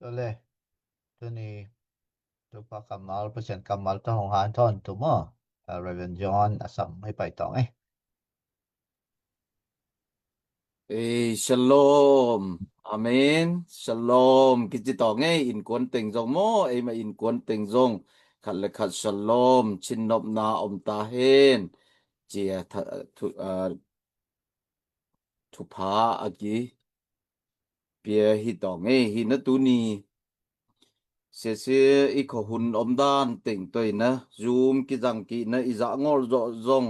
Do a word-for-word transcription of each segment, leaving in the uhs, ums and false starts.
Tua le, tuni Topa kammal, Pasian kammal tawh hong hanthawn tu maw? Ah, Reverend John a sam hei pai tawng ei. Ei, shalom. Amen. Shalom. Kici tawng ei, innkuan teng zong maw, eima innkuan teng zong khat le khat shalom, cinnopna om ta hen. Cia tha-, thu-, ah, thupha a kipia hi tawng ei, hi na tuni. Sia sia i khuahun omdan teng tawh i na Zoom kizang kik na i zah ngawl zawh zong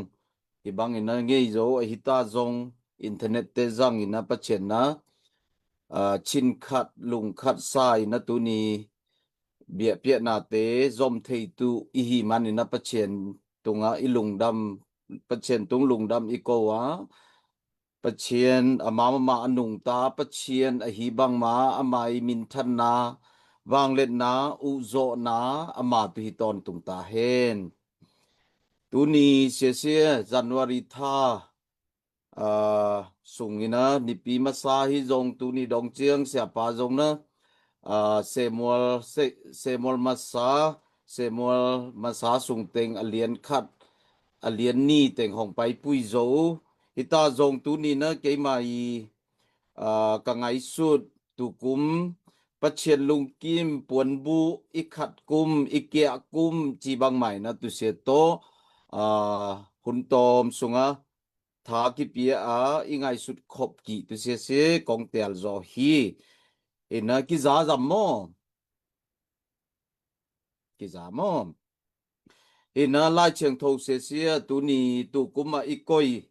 hi bangin na ngei zo a hi ta zong, internet te zang i na Pasian na, ah, cin khat lung khat sa i na tuni biakpiaknate zom thei tu i hi man i na Pasian tungah i lungdam, Pasian tung lungdam i ko a, Pasian ama mama a nungta Pasian ahi bangma ama i minthanna, vangliatna, uhzawhna ama tu hi tawntung ta hen. Tuni sia sia January tha, ah, sung i na nipi masa hi zong tuni dong ciang siapa zong na, ah, Samuel, Se-, Samuel masa, Samuel masa sung teng a lian khat, a lian ni teng hong paipui zo. Hi ta zong tuni na keima i, ah, ka ngaihsut tukum Pasian lungkim puanbuh i khat kum, i kiah kum ci bangmai na tusia tawh, ah, hun tawm sunga tha kipia a i ngaihsut khop kik tusia sia kong tel zaw hi. I na kiza zam maw? Kiza maw? I na Lai Thiangtho sia sia tuni tukum a i koi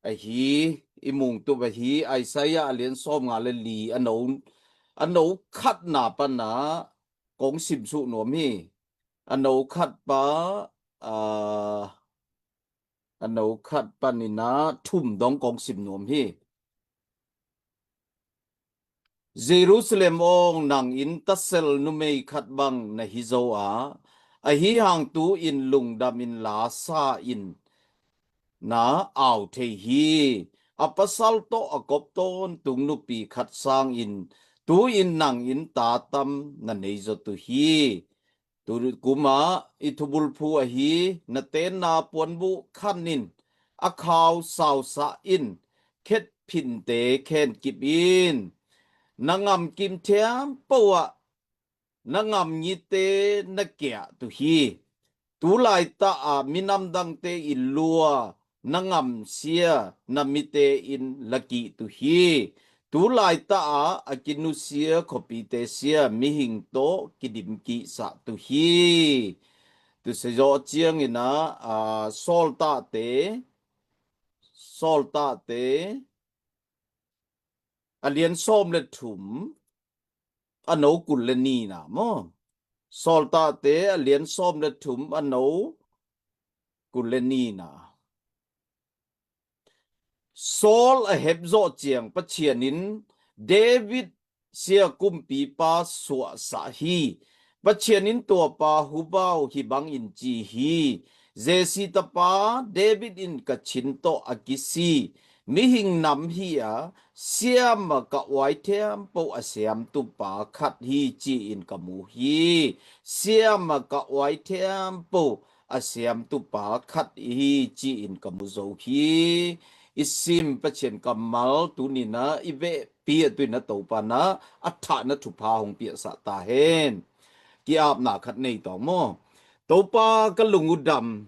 ahi, i mungtup ahi, Isaiah a lian sawm nga le li a no, a no khatna pan a kong sim suh nuam hi. A no khat pa, ah, a no khat pan i na thum dong kong sim nuam hi. Jerusalem aw, nang in tasel numei khat bang na hi zo a, ahi hang tu in lungdam in la sa in na au thei hi. A pasal tawh a kop tawntung nupi khat sangin tu in nang in ta tam na nei zaw tu hi. Tukum a i thubulphu ahi na tenna puanbuh khan in a khau sausa in khet phinte khen kip in. Na ngam kim thiam po ah na ngam ngite na kiah tu hi. Tu laitah ah minam dangte i lua na ngam sia na mite in la kih tu hi. Tu laitah ah a kinusia khuapite sia mihing tawh kidim kihsah tu hi. Tu sia zawh ciangin a, a, Sawltahte, Sawltahte a lian sawm le thum a no kul le nina maw? Sawltahte a lian sawm le thum a no kul le nina. Saul a hep zawh ciang Pathian in David sia kumpipa suahsah hi. Pathian in tuapa hubau hi bangin ci hi. Jesse tapa David in ka chin tawh a kisi mihing nam hi a, siama ka uai thiampo a siamtupa khat hi ci-in ka mu hi. Siama ka uai thiampo a siamtupa khat hi ci-in ka mu zo hi. I sim Pathian kammal tunina i vehpi a tuina Topa na a thahna thupha hong piahsah ta hen. Ki-apna khat nei tawng maw? Topa ka lung uh dam.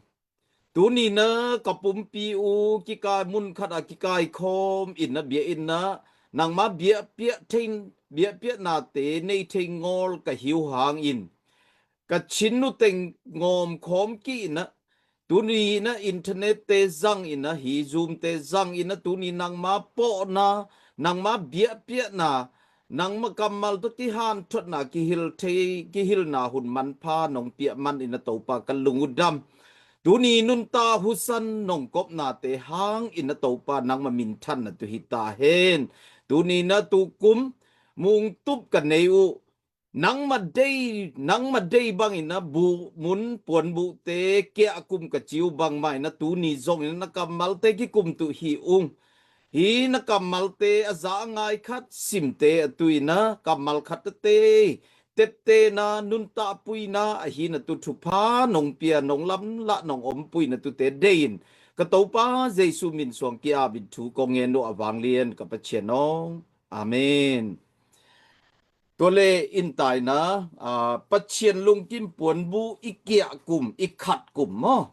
Tunina ka pumpi uh kikai mun khat a kikai khawm in na bia in na nangma biahpiah thei, biahpiahnate nei thei ngawl ka hi uh hangin ka chin uh teng ngawm khawm kih in na tuni na internet te zang in na hi Zoom te zang in na tuni nangma pawhna nangma biahpiahna nangma kammal tawh kihanthawnna kihil thei, kihilna hun manpha nong piah man in na Topa ka lung uh dam. Tuni nunta husan nong kopnate hang in na Topa nangma minthanna tu hi ta hen. Tuni na tukum mungtup ka nei uh nangma dei, nangma dei bangin na buh mun puanbuhte kiah kum ka ci uh bangmah in na tuni zongin na kammalte kikum tu hi ung. Hi na kammalte a za a ngai khat, simte a tuina kammal khat tete teptena nuntakpuina ahi na tu thupha nong pia nong lamlah nong ompui na tute deihin ka Topa Jesu min suang ki-apin thu kong ngen uh a vanglian ka Pathian aw. Amen. Tua le in taina, aa, Pathian lungkim puanbu i kiah kum, i khat kum maw?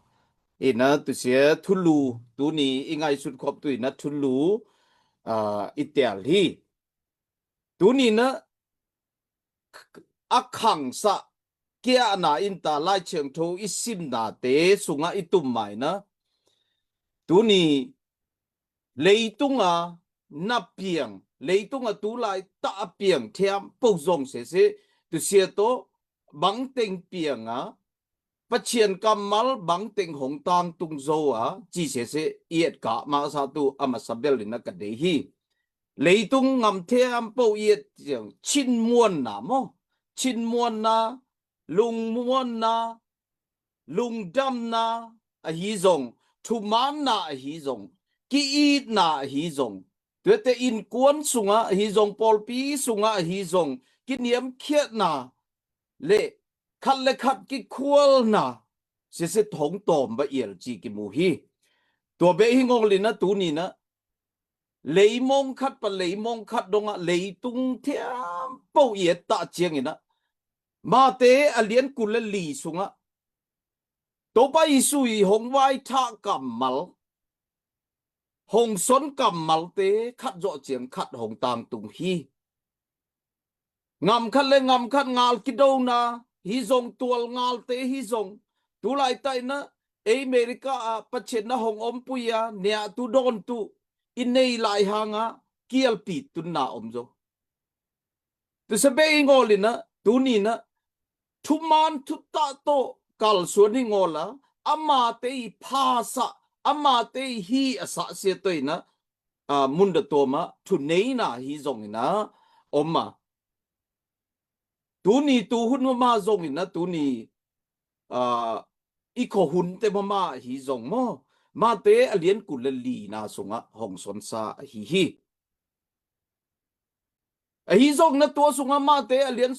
Ina tusia thulu, tuni i ngaihsut khop tu ina thulu, aa, i tel hi. Tuni na a khangsa kiahna in ta Lai Thiangtho i simnate sungah i tum maina. Tuni leitunga na piang, leitunga tulai ta a piang thiam po zong sese, tusia to bangteng pianga, Pathian kammal bangteng hong tangtung zo a, ci sese i etkah masa tu a masa bel ina ka dei hi. Leitung ngam thiam po i et ciang, chinmuanna maw, chinmuanna, lungmuanna, lungdamna ahi zong, thumaanna ahi zong, ki-itna ahi zong, tuate innkuan sungah ahi zong, pawlpi sungah ahi zong, kiniamkhiatna le khat le khat kikhualna sese thong tawm ba ial ci kimu hi. Tua beh hi ngawlina tunina leimong khat pa leimong khat dongah leitung thiam po i et ta ciangina Mate a lian kul le li sungah Topa Jesu i hong vaithah kammal, hong son kammalte khat zawh ciang khat hong tangtung hi. Ngam khat le ngam khat ngal kidona hi zong, tual ngalte hi zong, tulai taina ei America ah Pathian na hong ompui a niahtu dawntu i nei lai hanga kialpi tunna om zo. Tusia beh i ngawlina tunina thuman thutah tawh kalsuan hi ngawla, amate i phasah, amate i hi a sahsia tawh ina, aa, munda tuama thuneina hi zongina om a. Tuni tuhun mama zongina tuni, aa, i khuahunte mama hi zong maw, Mate a lian kul le lina sungah hong sonsa ahi hi. Ahi zongna tua sungah Mate a lian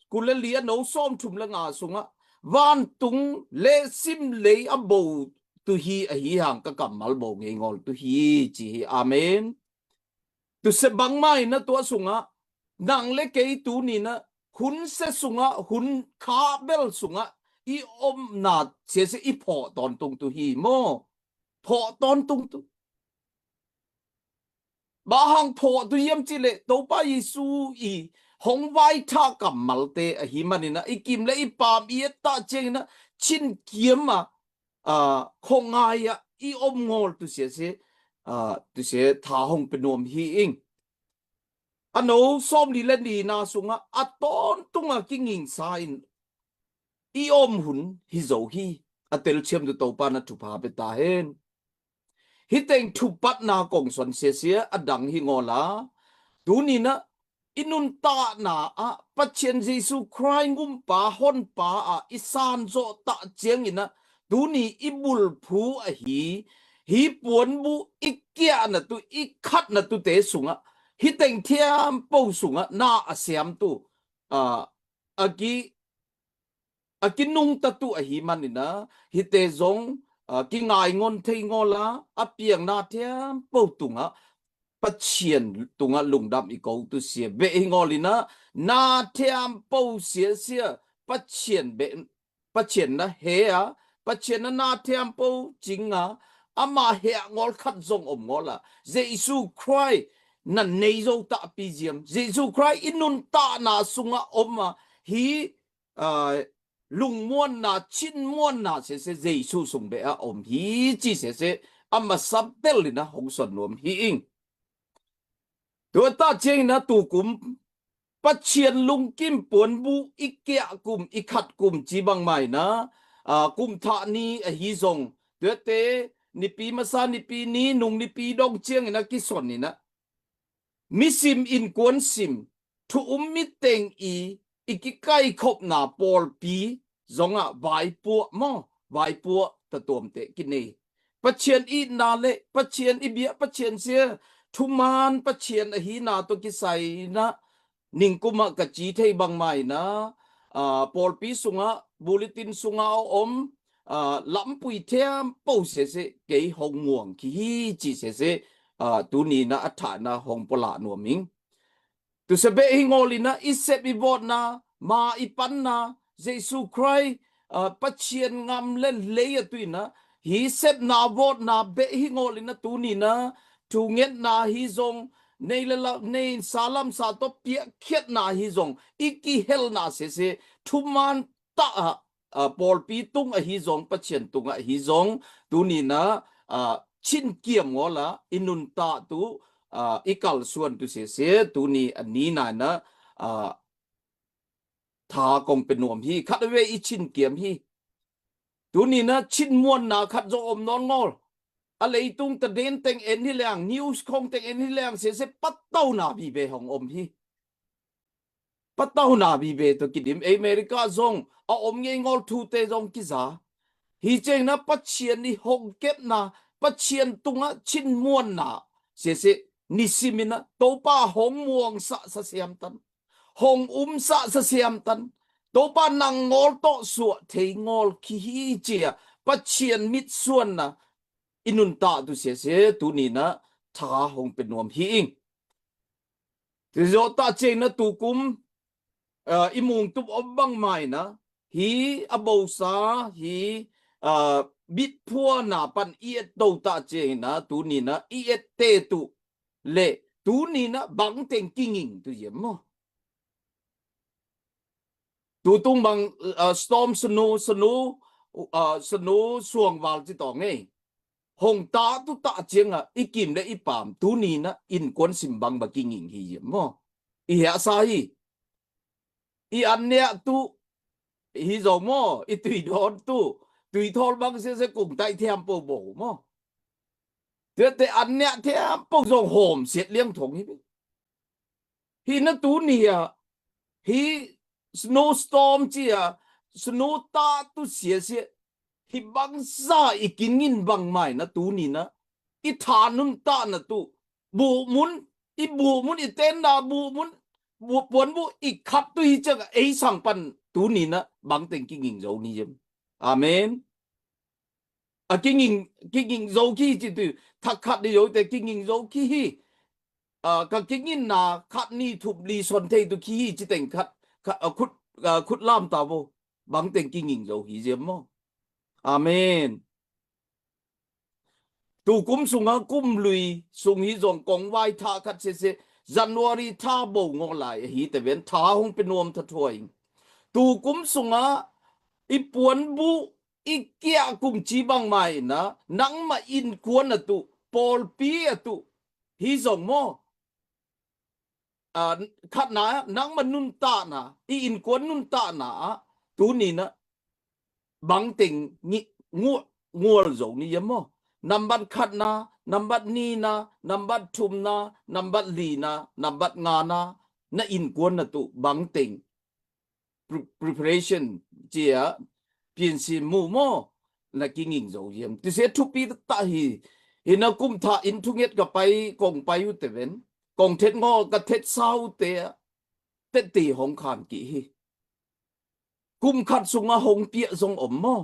kul le li a no sawm thum le nga sungah vantung le sim lei a bo tu hi ahi hang ka kammal bo ngei ngawl tu hi ci hi. Amen. Tusia bangmah ina tua sungah nang le kei tunina hun sia sungah hun kha bel sungah i omna siasia i phawh tawntung tu hi maw? Phawh tawntung tu. Bang hang phawh tu hiam cih leh Topa Jesu i hong vaithah kammalte ahi manina i kim le i pam i et ta ciangina chinkiam a, aa, khuangai ah i om ngawl tu siasia, aa, tusia tha hong pe nuam hi ing. A no sawm li le nina sungah a tawntunga kingingsa in i om hun hi zo hi. A telchiam tu Topa na thupha pe ta hen. Hiteng thupatna kong son siasia a dang hi ngawla, tunina i nuntakna ah Pathian Jesu Khrih ngumpa honpa ah i sanzawh tah ciangina tuni i bulphu ahi hi puanbu i kiahna tu i khatna tute sungah hiteng thiampo sungah na a siam tu, aa, a ki a kinungta tu ahi manina hite zong, aa, kingaingon thei ngawla a piangna thiampo tungah Pathian tungah lungdam i ko tu sia beh hi ngawlina na thiampo siasia Pathian beh, Pathian na he a, Pathian na na thiampo cinga ama he a ngawl khat zong om ngawla Jesu Khrih na nei zo tahpi ziam, Jesu Khrih i nuntakna sungah om a hi, aa, lungmuanna, chinmuanna siasia Jesu sung beh a om hi ci siasia a masa bel ina hong son nuam hi ing. Tua ta ciangina tukum Pathian lungkim puanbu i kiah kum i khat kum ci bangmah ina, aa, kum thah ni ahi zong tuate nipi masa nipi ni nung nipi dong ciangina kison ina misim innkuan sim thu um miteng i i kikaikhopna pawlpi zongah vaipuah maw, vaipuah tatuamte kinei. Pathian itna le Pathian i bia Pathian sia thuman Pathian ahina tawh kisai inah ningkumah ka ci thei bangmah inah, aa, pawlpi sungah, bulletin sungah a om, aa, lampui thiampo sese kei hong muang kihi ci sese, aa, tuni inah a thahna hong pualah nuam ing. Tusia beh hi ngawl inah i sep i vawtna, ma i panna, Jesu Khrist, aa, Pathian ngam le lei a tuina, hi sepna vawtna beh hi ngawl inah tuni inah thungetna hi zong, nei le la, nei sa lam sa tawh piakkhiatna hi zong, i kihelna sese thuman tah ah, aa, pawlpi tung ahi zong, Pathian tung ahi zong, tuni inah, aa, chinkiam ngawl a i nuntaktu, aa, i kalsuantu sese tuni a nina inah, aa, tha kong pia nuam hi. Khat a vei i chinkiam hi. Tuni inah chinmuanna khat zong om nawn ngawl. A leitung taden teng en hi leng, news khong teng en hi leng sese patauna vive hong om hi. Patauna vive tawh kidim, ei America zong a om ngei ngawl thute zong kiza. Hi ciang inah Pathian i hong kepna, Pathian tungah chinmuanna sese nisim inah Topa hong muangsah sasiam tan, hong umsah sasiam tan, Topa nang ngawl tawh suah thei ngawl kihi ci-a Pathian mitsuanna i nuntaktu sese tuni inah tha hong pia nuam hi ing. Tua zawh tah ciang inah tukum, aa, i mungtup om bangmah inah hi a bosa hi, aa, bitphuana pan i et to tah ciang inah tuni inah i et te tuh le tuni inah bangteng kinging tu hiam maw? Tutung bang, aa, storm, snu, snu, aa, snu suangval ci tawh ngei hong tah tu tah ciangah i kim le i pam tuni inah innkuan sim bang ba kinging hi hiam maw? I hiahsa hi. I anniah tuh hi zo maw? I tui dawn tuh, tui thawl bang sese kung taih thiampo bo maw? Tuate anniah thiampo zong hawm siat liang thong hi. Hi inah tuni ah hi snowstorm ci-a snu tah tu siasia hi bangza i kingin bangmah inah tuni inah i tha nuntakna tuh buhmun, i buhmun, i tenna buhmun, buh, puanbuh i khat tu hi ciangah ei sang pan tuni inah bangteng kinging zo ni hiam? Amen. A kinging, kinging zo kihi ci tu, thak khat ni zote kinging zo kihi. Aa, ka kinginna khat ni thum li son thei tu kihi ci teng khat, khat, aa, khut, aa, khut lam ta vo. Bangteng kinging zo hi hiam maw? Amen. Tukum sungah kum lui sung hi zong kong vai tha khat sese, January tha bo ngawl lai ahi te ven, tha hong pia nuam thathuai ing. Tukum sungah i puanbuh i kiah kum ci bangmah inah nangmah innkuan a tuh, pawlpi a tuh hi zong maw? Aa, khatna, nangmah nuntakna, i innkuan nuntakna ah tuni inah bangteng ngi, ngu, ngual zo ni hiam maw? Nambat khatna, nambat nina, nambat thumna, nambat lina, nambat ngana, na innkuan a tuh bangteng pre-, preparation ci-a piansin mu maw? Na kinging zo hiam? Tusia thupi tah hi. Hi inah kum thah in thunget ka pai, kong pai uh te ven, kong thet ngaw, ka thet sa uh te ah tette hong khan kih hi. Kum khat sungah hong piah zong om maw?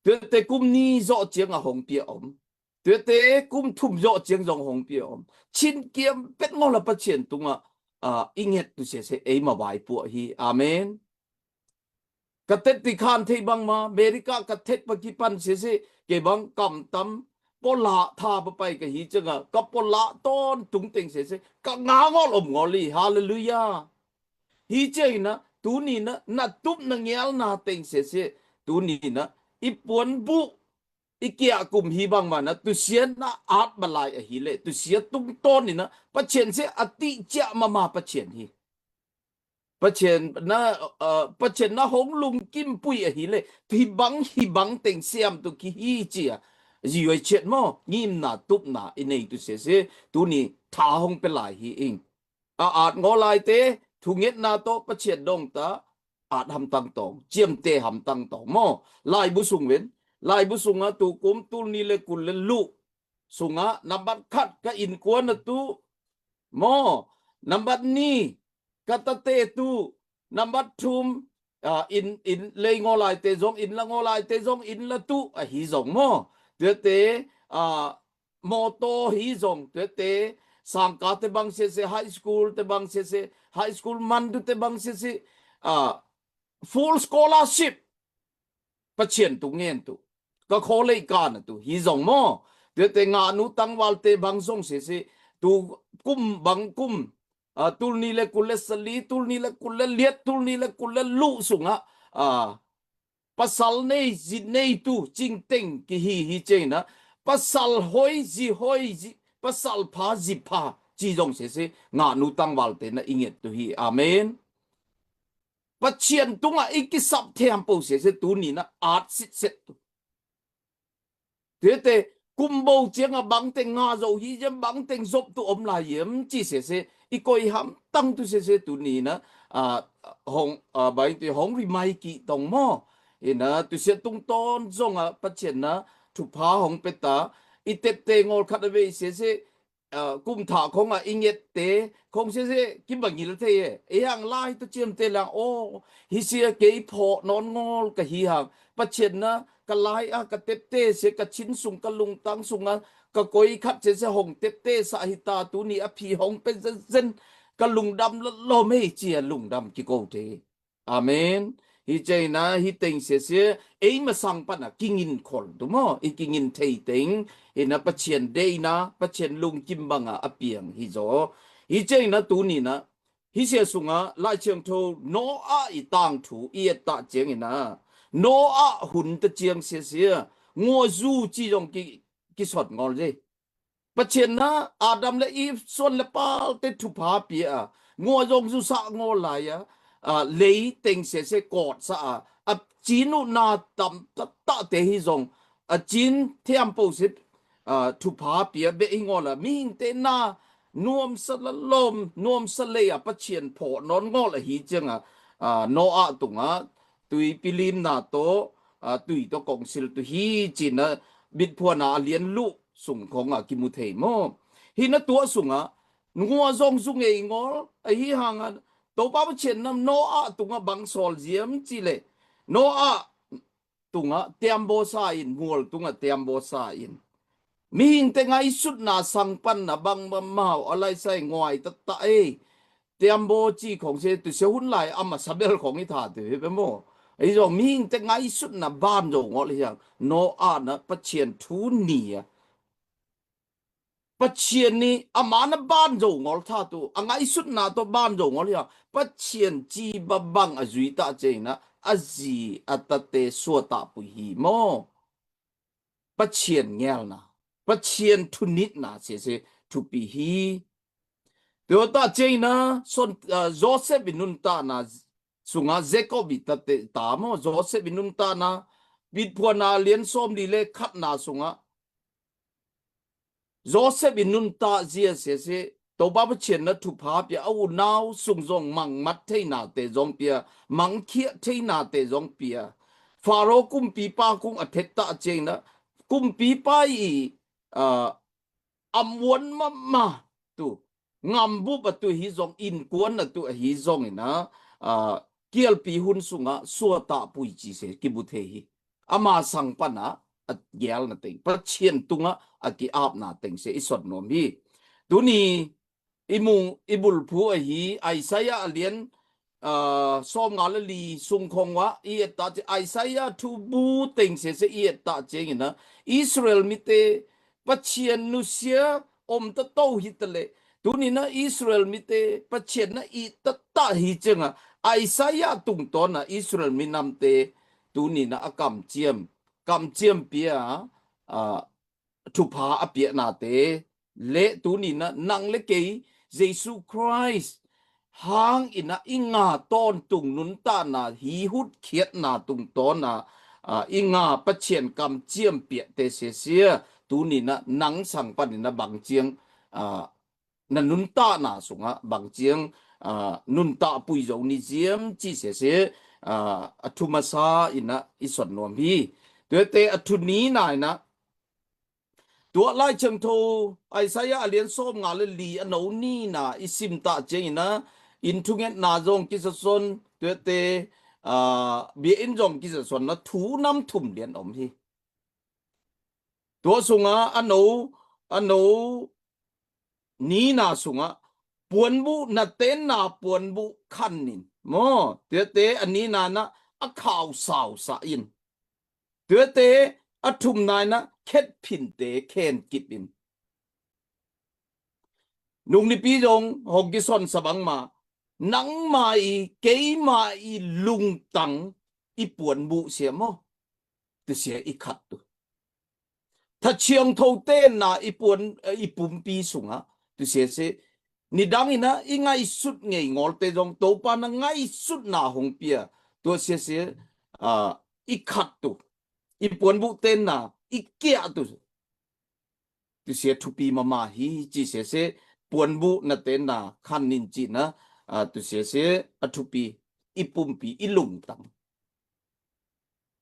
Tuate kum ni zawh ciangah hong piah om. Tuate kum thum zawh ciang zong hong piah om. Chinkiam pet ngawl a Pathian tungah, aa, i nget tu sese ei ma vaipuah hi. Amen. Ka thet ti khan thei bangmah, America ka thet pa kipan sese, kei bang kamtam, pualah tha pa pai ka hi ciangah, ka pualah tawntung teng sese ka nga ngawl om ngawl hi. Halleluiah. Hi ciang inah tuni inah na tup na ngialna teng sese, tuni inah i puanbuh i kiah kum hi bangmah inah tusia na at balai ahileh, tusia tungtawn inah Pathian se a tihciah mahmah Pathian hi. Pathian na, aa, Pathian na hong lungkimpui ahileh, hi bang, hi bang teng siam tu kihi ci-a ziuai ciat maw? Ngimna tupna i nei tu sese tuni tha hong pia lai hi ing. A at ngaw laite thungetna tawh Pathian dongta at hamtang tawng, ciamte hamtang tawng maw? Laibu sung ven, laibu sungah tukum tul ni le kul le luh sungah nambat khat ka innkuan a tu maw, nambat ni ka tate tu, nambat thum, ah, inn, inn lei ngaw laite zong, inn la ngaw laite zong, inn la tu ahi zong maw. Tuate, ah, mawtaw hi zong, tuate sangkate bang sese, high school te bang sese, high school man tute bang sese, ah, full scholarship Pathian tu ngen tu, ka khawlei kana tu hi zong maw. Tuate ngahnu tangvalte bang zong sese, tu kum bang kum, ah, tulni le kul le sali, tulni le kul le liat, tulni le kul le luh sungah, ah, pasal nei, zi nei tu cingteng kihi hi ciangin ah, pasal hoi, zi hoi, zi, pasal pha, zi pha ci zong sese, ngahnu tangvalte na i nget tu hi. Amen. Pathian tungah i kisap thiampo sese tuni na at sitset tu. Tuate kum bo ciangah bangteng nga zo hi ziam, bangteng zop tu om lai hiam ci sese, i koi hamtang tu sese tuni na, ah, hong, ah, bai tu hong rimai kih tong maw. Ina tusia tungtawn zongah Pathian na thupha hong peta, i tepte ngawlkhat a vei sese, ah, kum thah khongah i ngette khong sese kibangil thei e. Ei hang lai ta ciamte lang, aw, hi sia kei phawh nawn ngawl ka hi hang. Pathian na ka lai a ka tepte sia ka chin sung ka lungtang sungah ka koi khat sese hong tepte sa hi ta, tuni a phi hong pe zenzen ka lungdam latlawm hei cia lungdam kiko thei. Amen. Hi ceina hi teng sese, ei masang pana kingin khol tu maw, i kingin thei teng, ina Pathian deina, Pathian lungkim banga a piang hi zaw. Hi ceina tunina, hi sia sunga Lai Thiangtho Noah i tangthu i et ta ciangina, Noah hun ta ciang sese, nguazu ci zong ki, kisot ngol zi. Pathian na Adam le Eve suan le palte thupha pia a, ngua zong zusah ngawl lai a, a, lei teng sese kawtsa a, a cin uh na tam tahtahte hi zong, a cin thiampo sit, a, thupha pia beh hi ngawl a, mihingte na nuamsa lalawm, nuamsa lei a Pathian phawh nawn ngawl ahi cianga, a, Noah tunga tuipi limna tawh, a, tui tawh kongsil tu hi cina bitphuana a lian luh sung khonga kimu thei maw. Hina tua sunga ngua zong zu ngei ngawl ahi hanga Topa Pathian nam Noah tunga bang sawl ziam ci le Noah tunga tiambaw sa in, mual tunga tiambaw sa in, mihingte ngaisutna sang panna bang mamau a laisai nguai tattah ei. Tiambaw ci khong se tu sia hun lai a masa bel khong i tha tu hi pe maw. Ei zong mihingte ngaisutna ban zo ngawl hiang Noah na Pathian thu ni a, Pathian ni ama na ban zo ngawl tha tu, a ngaisutna tawh ban zo ngawl hiang Pathian ci babang a zui ta ceina a zi a tate suatah pui hi maw. Pathian ngelna, Pathian thunitna sese thupi hi. Tua ta ceina son, ah, Joseph i nuntahna sunga Jacob i tate ta maw, Joseph i nuntahna bitphuana lian sawm li le khatna sunga Joseph i nuntah zia sese Topa Pathian na thupha pia, a unau sung zong mangmat theinate zong pia, mangkhiah theinate zong pia. Pharaoh kumpipa kung a thettah ciangna kumpipa i, ah, a muan mama tu, ngambup a tu hi zong, innkuan a tu ahi zongina, ah, kialpi hun sunga suatah pui ci se kibu thei hi. Ama sang pana a gelna teng, Pathian tunga a kiapna teng se i sot nuam hi. Tuni i mu, i bulphu ahi Isaiah a lian, ah, sawm nga le li sung khong wa i et ta ci Isaiah thubu teng sese i et ta ciangina Israel mite Pathian nusia om ta to hi ta le. Tunina Israel mite Pathian na i ta ta hi cianga Isaiah tungtawna Israel minamte tunina a kamciam, kamciam pia, ah, thupha a piahnate le tunina nang le kei Jesu Christ hang ina i nga tawntung nuntahna hi hutkhiatna tungtawna, ah, i nga Pathian kamciam piahte sesia tunina nang sang panina bang ciang, ah, na nuntahna sunga bang ciang, ah, nuntah pui zo ni ziam ci sese, ah, a thu masa ina i sot nuam hi. Tuate a thu nina ina Tua Lai Thiangtho Isaiah a lian sawmnga le li a no nina i simtah ciangin ah, inn thungetna zong kisason, tuate, aa, bia inn zong kisason na thu nam thum lian om hi. Tua sungah a no, a no nina sungah puanbuh, na tenna puanbuh khan in maw, tuate a nina na a khau sausah in, tuate a thumna in ah khetphinte khenkip in. Nung nipi zong hong kisonsa bangma, nangma i, keima i lungtang i puanbuh sia maw, tusia i khat tu. Tha Thiangtho tenna i puan, i pumpi sungah tusia si, nidang in ah i ngaihsut ngei ngawlte zong Topa na ngaihsutna hong pia, tua sia si, aa, i khat tu, i puanbuh tenna i kiah tu. Tusia thupi mama hi ci sia si, puanbuh na tenna khan in cihna, aa, tusia si a thupi, i pumpi, i lungtang.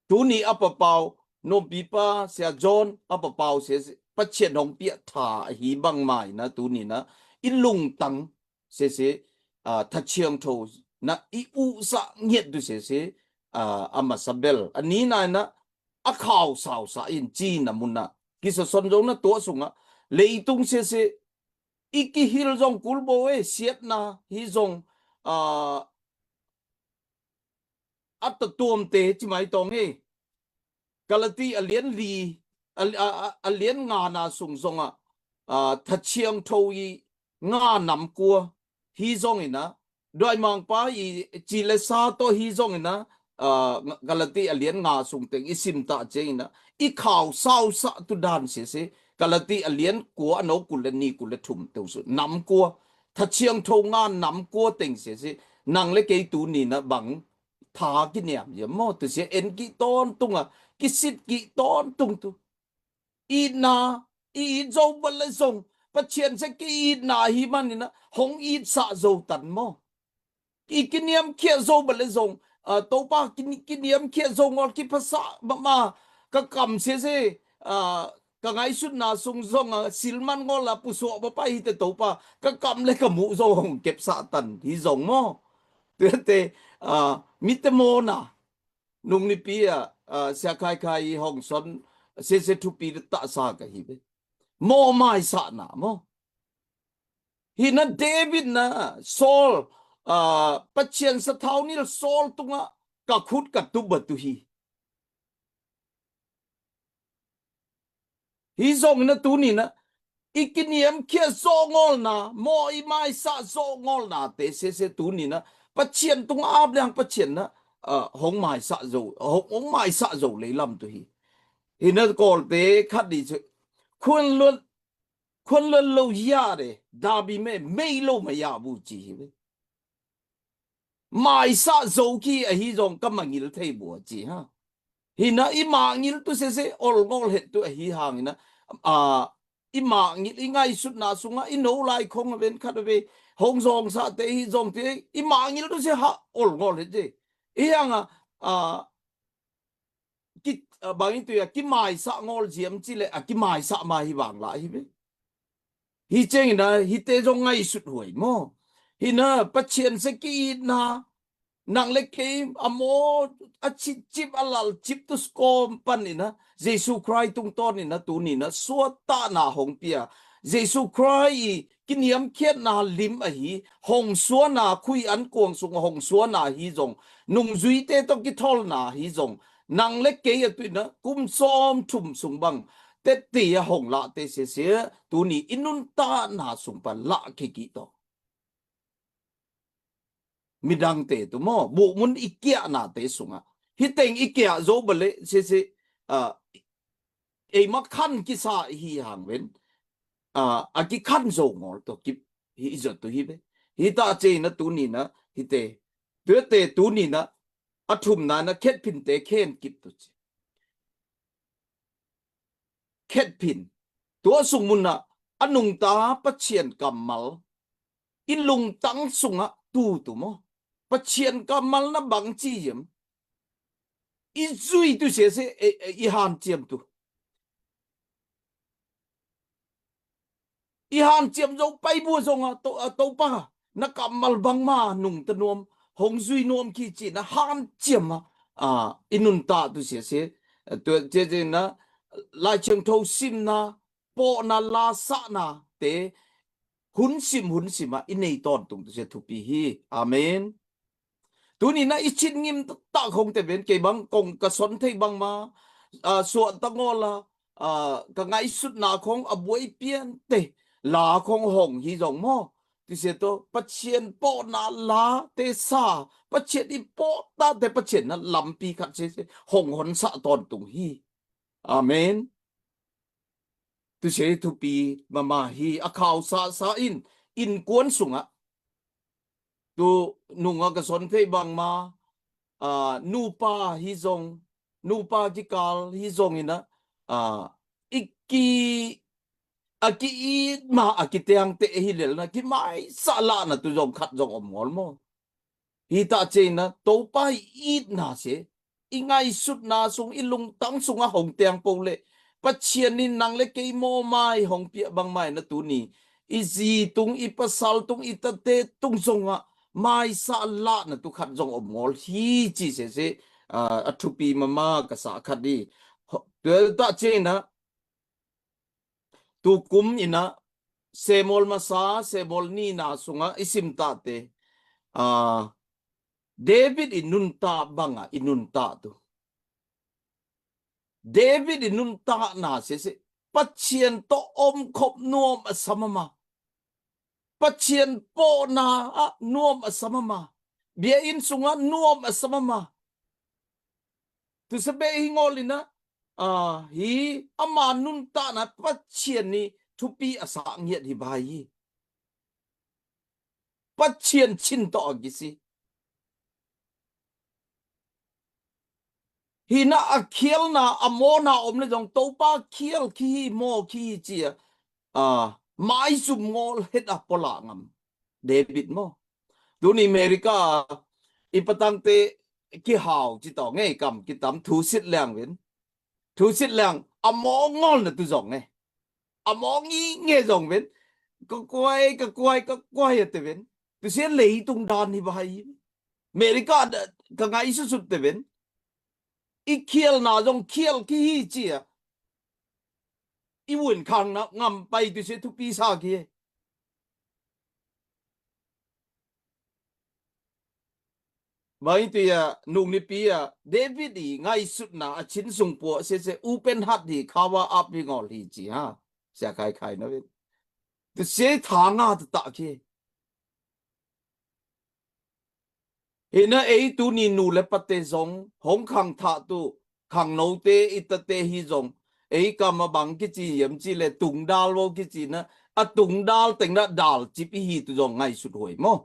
Tuni a papau, nompipa Sia John a papau sia si, Pathian hong piah tha ahi bangma in ah tuni in ah i lungtang sia si, aa, Tha Thiangtho na i uhsah ngiat tu sia si, aa, a masa bel a nina in ah a khau sausah in cihna mun ah kisason zong na tua sungah leitung sia si, i kihil zong kulbo e, siatna hi zong, aa, a tatuamte ci mai tawng hi. Galati a lian li, a, a, a, a lian ngana sung zongah, aa, Tha Thiangtho i nga namkua hi zongin ah, duaimangpa i ci le sa tawh hi zongin ah, aa, Galati a lian nga sung teng i simtah ciangin ah i khau sausah tu dan sia si, Galati a lian kua a no kul le ni kul le thum teu su namkua, Tha Thiangtho nga namkua teng sia si, nang le kei tuni in ah bang tha kiniam hiam maw, tusia en kih tawntung a, kisit kih tawntung tu. Itna, i it zo bal le zong, Pathian sia ki-itna hi manin ah hong itsah zo tan maw. I kiniamkhiat zo bal le zong, aa, Topa ki, kiniamkhiat zo ngawl kiphasah mahmah, ka kam sia si, aa, ka ngaihsutna sung zong a silman ngawl a pusuah papa hi te Topa, ka kam le ka muh zong hong kepsah tan hi zong maw. Tuate, aa, mite mawna nung nipi ah, aa, Sia Khai Khai i hong son sia si thupi tahsa ka hi ve. Maw maisahna maw. Hi na David na Saul, aa, Pathian sathau nil Saul tungah ka khut ka tuba tu hi. Hi zongin ah tuni in ah i kiniamkhiat zawh ngawlna, maw i maisah zawh ngawlnate sia si tuni in ah Pathian tungah ap liang Pathian na, aa, hong maisah zo, hong, hong maisah zo lei lam tu hi. Hi na Kawlte khat di cu, khuan luat, khuan luat lo ya de, dabi me, mei lo ma ya bu ci hi ve. Maisah zo ki ahi zong ka mangil thei bua ci ha. Hi na i mangil tu sia si, ol ngawl het tu ahi hangin ah, aa, i mangil, i ngaihsutna sungah i no lai khong a ven khat a ve, hong zawngsahte hi zong ti, i mangil tu sia ha, ol ngawl het ci. I hang a, aa, ki, aa, bang i tui a kimaisah ngawl ziam ci le a kimaisah ma hi vang la hi ve. Hi ciangin ah hite zong ngaihsut huai maw. Hi na Pathian sia ki-itna, nang le kei a maw, a citcip, a lalcip tu skawm panin ah Jesu Khrist tungtawnin ah tuni in ah suahtahna hong pia. Jesu Khrist i kiniamkhiatna lim ahi, hong suana, khui an kuang sung hong suana hi zong, nungzuite tawh kitholna hi zong, nang le kei a tuina kum sawm thum sung bang tette a hong lahte sia si, tuni i nuntakna sung pan lah kei kih tawh. Midangte tu maw, buhmun i kiahnate sungah, hi teng i kiah zo bale sia si, aa, eima khan kisa hi hang ven, aa, a kikhan zo ngawl tawh kip hi i zot tu hi ve. Hi ta cei na tuni na hite, tuate tuni na a thumna na khetphinte khen kip tu ci. Khetphin. Tua sung mun na a nungta Pathian kammal i lungtang sungah tu tu maw. Pathian kammal na bang ci hiam. I zui tu sia si, e, e, i hanciam tu. i hanciam zo pai bua zong a, to, a Topa, na kammal bangma nungta nuam, hong zui nuam ki ci-in a hanciam a, a, i nuntak tu sia sia. Tua cia cia na, Lai Thiangtho simna, pawhna, lasahna te hun sim hun sim a i nei tawntung tu sia thupi hi. Amen. Tuni na i cin ngim taktak hong te ven, kei bang kong ka son thei bangma, a, suahta ngawl a, a, ka ngaihsutna khong a buai piante la khong hong hi zong maw. Tusia to Pathian pawhna la te sa, Pathian i pawhtate Pathian na lampi khat sese hong honsah tawntung hi. Amen. Tusia hi thupi mama hi. A khausa sa in innkuan sungah tu nunga ka son thei bangma, a, nupa hi zong, nupa kikal hi zong ina, a, i ki, a ki-it ma a kiteangte hi lelna kimaisa lahna tu zong khat zong om ngawl maw. Hi ta cei na Topa i itna se, i ngaihsutna sung, i lungtang sungah hong teang po le Pathian in nang le kei mawmai hong piah bangmai na tuni i zi tung, i pasal tung, i tate tung zongah maisa lahna tu khat zong om ngawl hi ci sese, a, a thupi mama ka sa khat hi. Tuel ta cei na tukum ina Samuel masa, Samuel nina sungah i simtate, a, David i nuntak bangah i nuntak tu. David i nuntakna sese Pathian tawh omkhop nuam a sa mama. Pathian pawhna ah nuam a sa mama. Biakinn sungah nuam a sa mama. Tusia beh hi ngawl ina, a, hi ama nuntakna Pathian ni thupi a sa ngiat hi bai hi. Pathian cin tawh a kisi. Hi na a khialna, a mawna om le zong Topa khial khi hi, maw khi hi ci a, a, maizum ngawl het a pawlah ngam David maw. Tuni America i patangte kihau ci tawh ngei kam kitam thusit liang ven. Thusit liang a maw ngawl na tu zong ngei. A maw ngi nge zong ven. Ka kuai, ka kuai, ka kuai a te ven. Tusia leitung dan hi ba hai. America da, ka ngai susut te ven. I khialna zong khial khi hi ci a. I vun khang na ngam pai tusia thupi sa khi. Bai tuia nung nipi a David i ngaihsutna a cin sung pua sese upen hat hi khawa ap hi ngawl hi ci ha. Sia khai khai na ven. Tusia thanga ta ta khi. Hi na ei tuni nu le pate zong hong khangthah tu khangnote i tate hi zong ei kam a bang kici hiam ci le tungdal vo kici na a tungdal teng na dal cip i hi tu zong ngaihsut huai maw.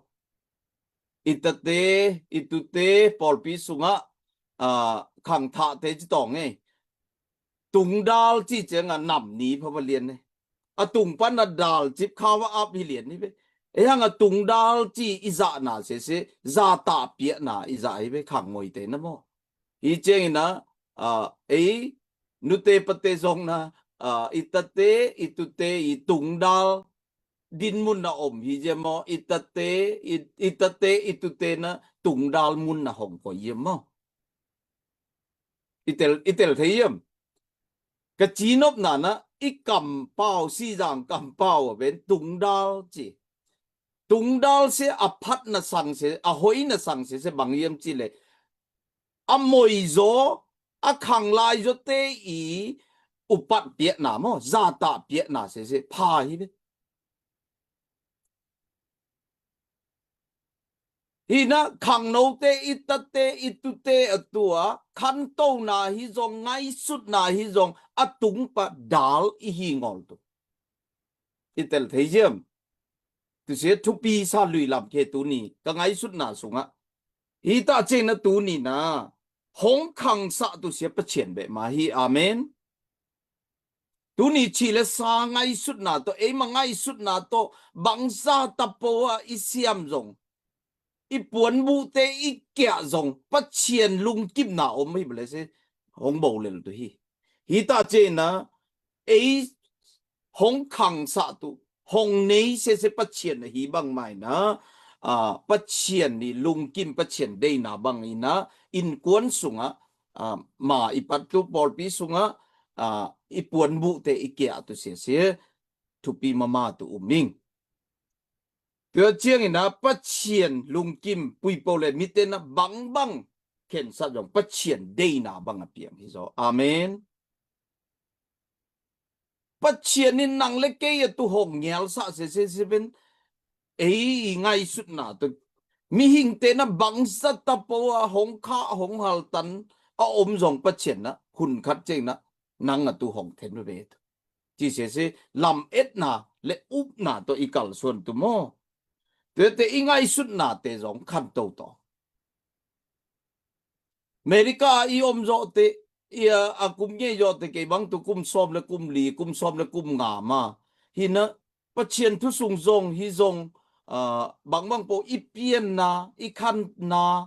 I tate, i tute, pawlpi sungah, a, khangthahte ci tawng ei. Tungdal ci ciangah nam ni pha va lian ei. A tung pan a dal cip khawa ap hi lian hi ve. Ei hang a tungdal ci i zahna sese, zahtak piakna i zah hi ve, khangnoite na maw. Hi ciangin a, a, ei nute pate zong na, a, i tate, i tute, i tungdal dinmun na om hi zia maw, i tate, i, i tate, i tute na tungdal mun na hong koi zia maw. I tel, i tel thei hiam? Ka cinopna na, i kampau, sizang kampau a ven tungdal ci. Tungdal se a phat na sang se, a hoi na sang se, se bang hiam ci le. A moizaw, a khanglai zawte i upat piakna maw, zahtak piakna sese, pha hi ve. Hi na khangnote, i tate, i tute a tua, khantona hi zong, ngaihsutna hi zong, a tung pa dal i hi ngawl tu. I tel thei ziam. Tusia thupi sa lui lam khe tuni, ka ngaihsutna sungah. Hi ta cei na tuni na, hong khangsah tusia Pathian beh ma hi, amen. Tuni ci le sa ngaihsutna tawh, eima ngaihsutna tawh, bangza tapo a i siam zong. I puanbuhte i kiah zong, Pathian lungkimna om hi bale se, hong bo lel tu hi. Hi ta cei na, ei hong khangsah tu, hong nei sese Pathian ahi bangmah in ah, Pathian i lungkim, Pathian deina bang in ah innkuan sungah, ma i pattu pawlpi sungah i puanbuhte i kiah tu sese thupi mama tu um ing. Tua ciangin ah Pathian lungkim puipo le mite na bangbang khensat zong Pathian deina bang a piang hi zaw. Amen. Pathian in nang le kei a tu hong ngialsah sese pen ei i ngaihsutna tu mihingte na bangsa tapo a hong khah hong haltan a om zong Pathian na hun khat ciang na nang a tu hong then ve tu ci sese lam etna le upna tawh i kalsuan tu maw? Tuate i ngaihsutnate zong khanto tawh. America i om zawhte i a kum ngei zawhte kei bang tu kum sawm le kum li, kum sawm le kum nga ma hi na Pathian thu sung zong hi zong bangbang po i pianna i khanna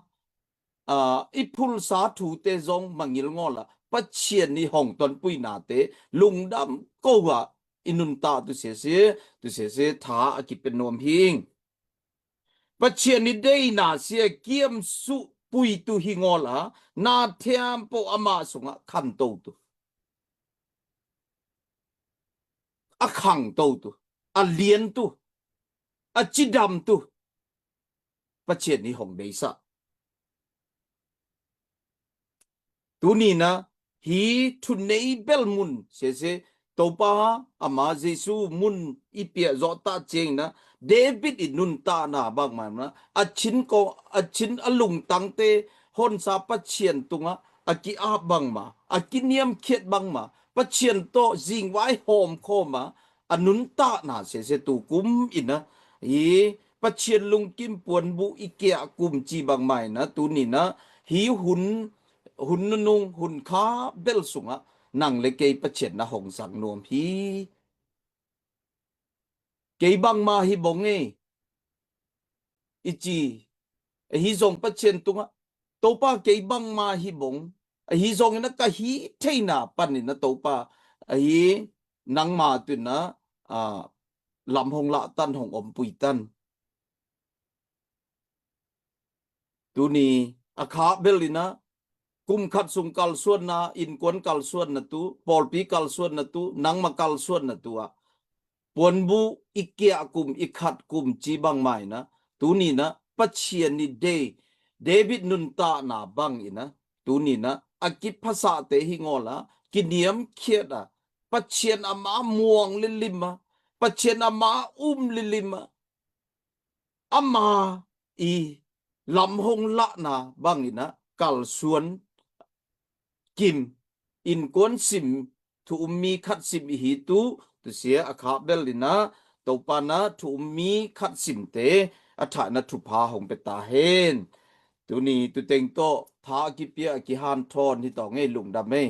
i phulsa thute zong mangil ngawl a Pathian i hong tonpuinate lungdam ko a i nunta tu sese tu sese tha a kipe nuam hing. Pathian i deina sia kiamsuh puitu hi ngawl a na thiam po ama sungah khanto tu a khangto tu a lian tu a cidam tu Pathian i hong deisah. Tuni na hi thunei bel mun sese Topa ama Jesu mun i piah zawh ta ciang na David i nuntakna bangmah na a chin ko a chin a lungtangte honsa Pathian tungah a ki-ap bangmah a kiniamkhiat bangmah Pathian tawh zingvai hawmkhawm a a nuntakna sese tu kum in a hi Pathian lungkim puanbuh i kiah kum ci bangmah in a tuni na hi hun hun nunung hun kha bel sungah nang le kei Pathian na hong sang nuam hi. Kei bangmah hi bong ei i ci ahi zong Pathian tungah Topa kei bangmah hi bong ahi zongin a ka hi theina panin a Topa ahi nangma tuna lam hong lahtan hong ompui tan. Tuni a khah bel in a kum khat sung kalsuanna innkuan kalsuanna tu pawlpi kalsuanna tu nangma kalsuanna tu ah puanbuh i kiah kum i khat kum ci bangmah in a tuni na Pathian i dei David nuntakna bang in a tuni na a kiphasahte hi ngawl a kiniamkhiat a Pathian ama muang lilim a Pathian ama um lilim a ama i lam hong lahna bangin a kalsuan kim innkuan sim thu um mi khat sim i hi tu tusia a khah bel in a Topa na thu um mi khat simte a thahna thupha hong pia ta hen. Tuni tuteng tawh tha a kipia a kihanthawn hi tawh ngei lungdam ei.